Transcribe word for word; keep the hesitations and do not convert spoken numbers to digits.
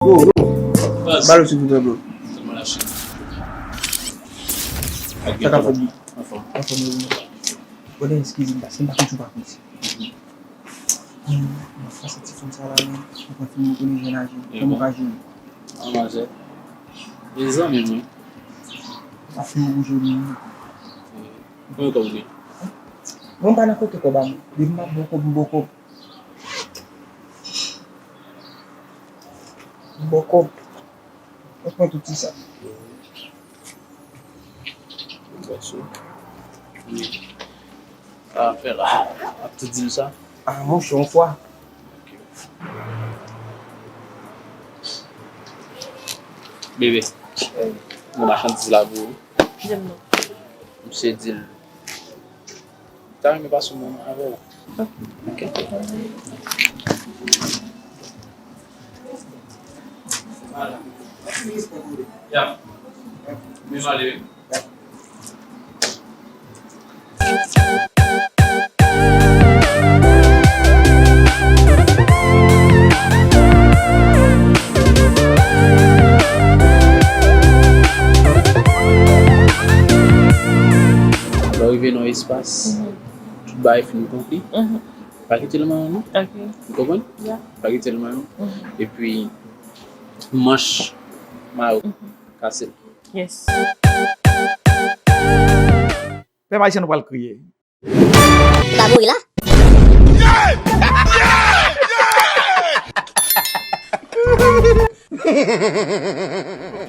Bro, bro. Baz. Ba l yon ti goute, bro. Sa k ap fèt, bro? Anfòm. Anfòm, bro. Brother, eskize m, paske m pa konn si w pa konn si. Mwen, mwen fè sa ti fanm sa la, men, mwen pa fin rekonèt jèn aje. Kòman w ka jere? An manzè. E zanmi mwen. Pa fin wouje mwen. Konbyen kòb ou gen? Mwen pa nan kote kòb a mwen. Depi m ap bon kòb, m bon kòb. M bon kòb. Mwen pran tout ti sa. Gason. Sa fè la. Ap tou di m sa. Ah, monchè, yon fwa. Bebe, gen machandiz la pou ou. Di m non. Misye di l, ta renmen pase yon moman avè w. Ok. Ya. Men m ale wi. Lè w rive nan yon espas, tout bagay fin konkli. Pa kite l manyen w non. Ok. Ou konprann? Ya. Pa kite l manyen w. Epi, manch mayo, kase l. Yes. Pèp ayisyen, nou pral kriye. L ap mouri la?